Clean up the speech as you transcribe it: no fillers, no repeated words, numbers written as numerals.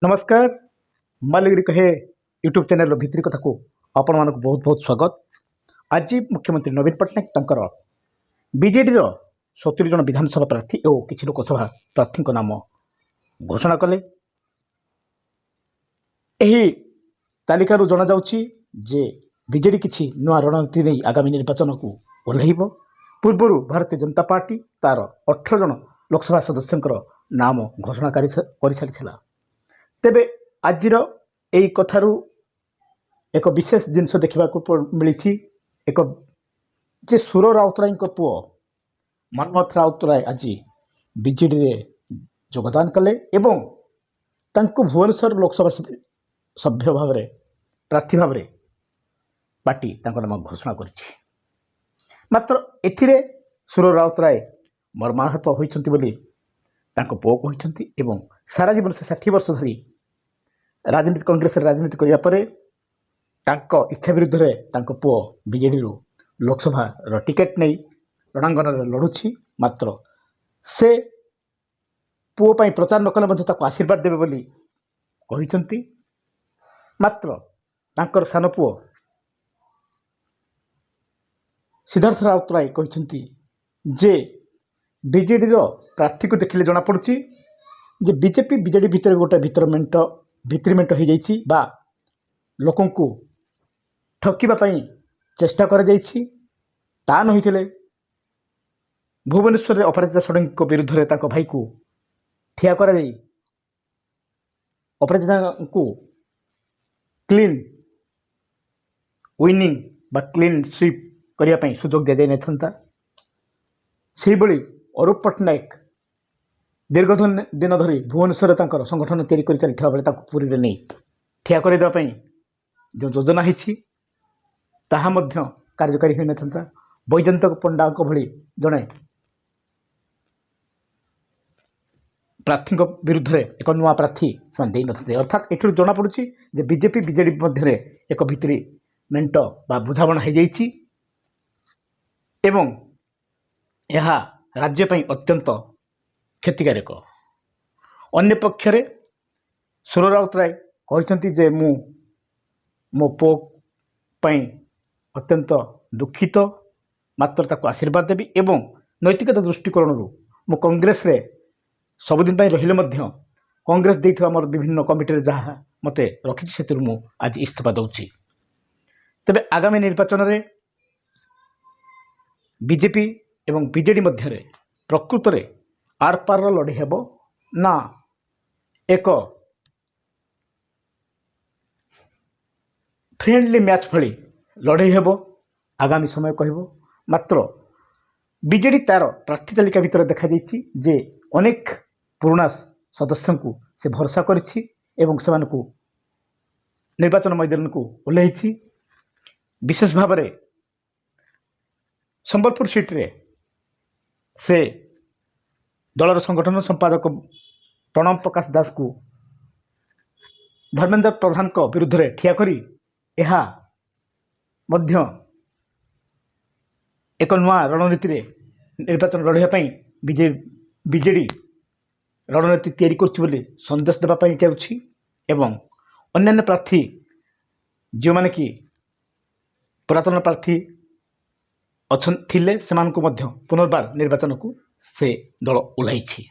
ନମସ୍କାର, ମାଲିଗିରି କହେ ୟୁଟ୍ୟୁବ୍ ଚ୍ୟାନେଲର ଭିତିରି କଥାକୁ ଆପଣମାନଙ୍କୁ ବହୁତ ବହୁତ ସ୍ୱାଗତ। ଆଜି ମୁଖ୍ୟମନ୍ତ୍ରୀ ନବୀନ ପଟ୍ଟନାୟକ ତାଙ୍କର ବିଜେଡ଼ିର 70 ଜଣ ବିଧାନସଭା ପ୍ରାର୍ଥୀ ଓ କିଛି ଲୋକସଭା ପ୍ରାର୍ଥୀଙ୍କ ନାମ ଘୋଷଣା କଲେ। ଏହି ତାଲିକାରୁ ଜଣାଯାଉଛି ଯେ ବିଜେଡ଼ି କିଛି ନୂଆ ରଣନୀତି ନେଇ ଆଗାମୀ ନିର୍ବାଚନକୁ ଓହ୍ଲାଇବ। ପୂର୍ବରୁ ଭାରତୀୟ ଜନତା ପାର୍ଟି ତାର 18 ଜଣ ଲୋକସଭା ସଦସ୍ୟଙ୍କର ନାମ ଘୋଷଣା କରିସାରିଥିଲା। ତେବେ ଆଜିର ଏଇ କଥାରୁ ଏକ ବିଶେଷ ଜିନିଷ ଦେଖିବାକୁ ମିଳିଛି ଏକ ଯେ ସୁର ରାଉତରାୟଙ୍କ ପୁଅ ମନ୍ମଥ ରାଉତରାୟ ଆଜି ବିଜେଡ଼ିରେ ଯୋଗଦାନ କଲେ ଏବଂ ତାଙ୍କୁ ଭୁବନେଶ୍ୱର ଲୋକସଭା ସଭ୍ୟ ଭାବରେ, ପ୍ରାର୍ଥୀ ଭାବରେ ପାର୍ଟି ତାଙ୍କ ନାମ ଘୋଷଣା କରିଛି। ମାତ୍ର ଏଥିରେ ସୁର ରାଉତରାୟ ମର୍ମାହତ ହୋଇଛନ୍ତି ବୋଲି ତାଙ୍କ ପୁଅ କହିଛନ୍ତି ଏବଂ ସାରା ଜୀବନ ସେ 60 ବର୍ଷ ଧରି ରାଜନୀତି, କଂଗ୍ରେସରେ ରାଜନୀତି କରିବା ପରେ ତାଙ୍କ ଇଚ୍ଛା ବିରୁଦ୍ଧରେ ତାଙ୍କ ପୁଅ ବିଜେଡ଼ିରୁ ଲୋକସଭାର ଟିକେଟ୍ ନେଇ ରଣାଙ୍ଗନରେ ଲଢ଼ୁଛି। ମାତ୍ର ସେ ପୁଅ ପାଇଁ ପ୍ରଚାର ନ କଲେ ମଧ୍ୟ ତାକୁ ଆଶୀର୍ବାଦ ଦେବେ ବୋଲି କହିଛନ୍ତି। ମାତ୍ର ତାଙ୍କର ସାନ ପୁଅ ସିଦ୍ଧାର୍ଥ ରାଉତରାୟ କହିଛନ୍ତି ଯେ ବିଜେଡ଼ିର ପ୍ରାର୍ଥୀକୁ ଦେଖିଲେ ଜଣାପଡ଼ୁଛି ଯେ ବିଜେପି ବିଜେଡ଼ି ଭିତରେ ଗୋଟେ ଭିତର ମେଣ୍ଟ, ଭିତିରି ମେଣ୍ଟ ହୋଇଯାଇଛି ବା ଲୋକଙ୍କୁ ଠକିବା ପାଇଁ ଚେଷ୍ଟା କରାଯାଇଛି। ତା ନ ହୋଇଥିଲେ ଭୁବନେଶ୍ୱରରେ ଅପରାଜିତା ଷଡ଼ଙ୍ଗୀଙ୍କ ବିରୁଦ୍ଧରେ ତାଙ୍କ ଭାଇକୁ ଠିଆ କରାଯାଇ ଅପରାଜିତାଙ୍କୁ କ୍ଲିନ୍ ୱିନିଂ ବା କ୍ଲିନ୍ ସୁଇପ୍ କରିବା ପାଇଁ ସୁଯୋଗ ଦିଆଯାଇନଥାନ୍ତା। ସେହିଭଳି ଅରୂପ ପଟ୍ଟନାୟକ ଦୀର୍ଘ ଦିନ ଧରି ଭୁବନେଶ୍ୱରରେ ତାଙ୍କର ସଂଗଠନ ତିଆରି କରି ଚାଲିଥିବା ବେଳେ ତାଙ୍କୁ ପୁରୀରେ ନେଇ ଠିଆ କରାଇଦେବା ପାଇଁ ଯେଉଁ ଯୋଜନା ହେଇଛି, ତାହା ମଧ୍ୟ କାର୍ଯ୍ୟକାରୀ ହୋଇନଥାନ୍ତା। ବୈଜୟନ୍ତ ପଣ୍ଡାଙ୍କ ଭଳି ଜଣେ ପ୍ରାର୍ଥୀଙ୍କ ବିରୁଦ୍ଧରେ ଏକ ନୂଆ ପ୍ରାର୍ଥୀ ସେମାନେ ଦେଇନଥାନ୍ତେ। ଅର୍ଥାତ୍ ଏଥିରୁ ଜଣାପଡ଼ୁଛି ଯେ ବିଜେପି ବିଜେଡ଼ି ମଧ୍ୟରେ ଏକ ଭିତିରି ମେଣ୍ଟ ବା ବୁଝାମଣା ହୋଇଯାଇଛି ଏବଂ ଏହା ରାଜ୍ୟ ପାଇଁ ଅତ୍ୟନ୍ତ କ୍ଷତିକାରକ। ଅନ୍ୟପକ୍ଷରେ ସୁର ରାଉତରାୟ କହିଛନ୍ତି ଯେ ମୁଁ ମୋ ପୁଅ ପାଇଁ ଅତ୍ୟନ୍ତ ଦୁଃଖିତ, ମାତ୍ର ତାକୁ ଆଶୀର୍ବାଦ ଦେବି ଏବଂ ନୈତିକତା ଦୃଷ୍ଟିକୋଣରୁ ମୁଁ କଂଗ୍ରେସରେ ସବୁଦିନ ପାଇଁ ରହିଲେ ମଧ୍ୟ କଂଗ୍ରେସ ଦେଇଥିବା ମୋର ବିଭିନ୍ନ କମିଟିରେ ଯାହା ମୋତେ ରଖିଛି, ସେଥିରୁ ମୁଁ ଆଜି ଇସ୍ତଫା ଦେଉଛି। ତେବେ ଆଗାମୀ ନିର୍ବାଚନରେ ବିଜେପି ଏବଂ ବିଜେଡ଼ି ମଧ୍ୟରେ ପ୍ରକୃତରେ ଆରପାରର ଲଢ଼େଇ ହେବ ନା ଏକ ଫ୍ରେଣ୍ଡଲି ମ୍ୟାଚ୍ ଭଳି ଲଢ଼େଇ ହେବ, ଆଗାମୀ ସମୟ କହିବ। ମାତ୍ର ବିଜେଡ଼ି ତା'ର ପ୍ରାର୍ଥୀ ତାଲିକା ଭିତରେ ଦେଖାଯାଇଛି ଯେ ଅନେକ ପୁରୁଣା ସଦସ୍ୟଙ୍କୁ ସେ ଭରସା କରିଛି ଏବଂ ସେମାନଙ୍କୁ ନିର୍ବାଚନ ମଇଦାନକୁ ଓହ୍ଲାଇଛି। ବିଶେଷ ଭାବରେ ସମ୍ବଲପୁର ସିଟ୍ରେ ସେ ଦଳର ସଂଗଠନ ସମ୍ପାଦକ ପ୍ରଣବ ପ୍ରକାଶ ଦାସକୁ ଧର୍ମେନ୍ଦ୍ର ପ୍ରଧାନଙ୍କ ବିରୁଦ୍ଧରେ ଠିଆ କରି ଏହା ମଧ୍ୟ ଏକ ନୂଆ ରଣନୀତିରେ ନିର୍ବାଚନ ଲଢ଼ିବା ପାଇଁ ବିଜେଡ଼ି ରଣନୀତି ତିଆରି କରୁଛି ବୋଲି ସନ୍ଦେଶ ଦେବା ପାଇଁ ଯାଉଛି ଏବଂ ଅନ୍ୟାନ୍ୟ ପ୍ରାର୍ଥୀ, ଯେଉଁମାନେ କି ପୁରାତନ ପ୍ରାର୍ଥୀ ଥିଲେ, ସେମାନଙ୍କୁ ମଧ୍ୟ ପୁନର୍ବାର ନିର୍ବାଚନକୁ ସେ ଦଳ ଓହ୍ଲାଇଛି।